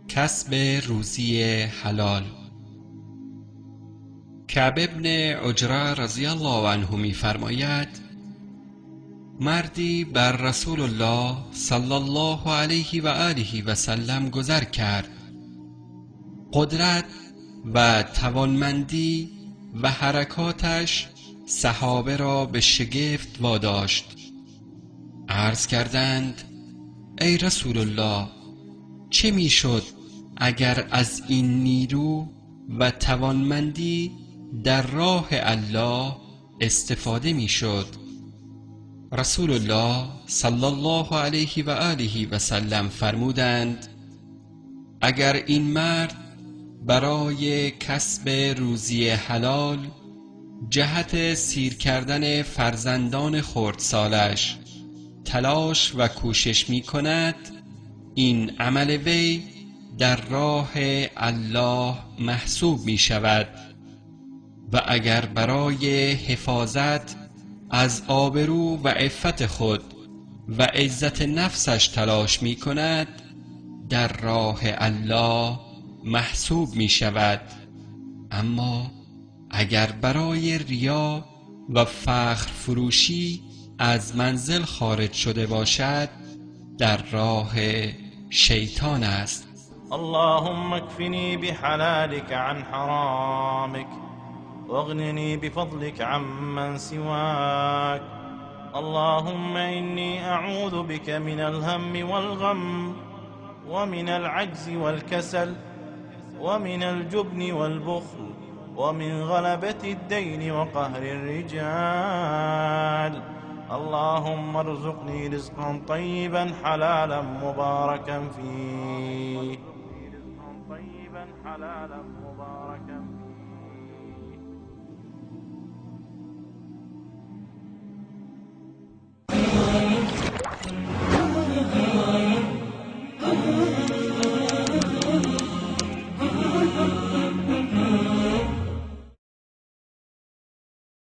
کسب روزی حلال. کعب بن عجره رضی الله عنه می فرماید: مردی بر رسول الله صلی الله علیه و آله و سلم گذر کرد. قدرت و توانمندی و حرکاتش صحابه را به شگفت واداشت. عرض کردند: ای رسول الله، چه میشد اگر از این نیرو و توانمندی در راه الله استفاده میشد؟ رسول الله صلی الله علیه و آله و سلم فرمودند: اگر این مرد برای کسب روزی حلال جهت سیر کردن فرزندان خردسالش تلاش و کوشش می کند، این عمل وی در راه الله محسوب می شود و اگر برای حفاظت از آبرو و عفت خود و عزت نفسش تلاش می کند، در راه الله محسوب می شود. اما اگر برای ریا و فخر فروشی از منزل خارج شده باشد، در راه شیطان است. اللهم اكفني بحلالك عن حرامك واغنني بفضلك عمن سواك. اللهم إني أعوذ بك من الهم والغم ومن العجز والكسل ومن الجبن والبخل ومن غلبة الدين وقهر الرجال. اللهم ارزقني رزقا طيبا حلالا مباركا فيه.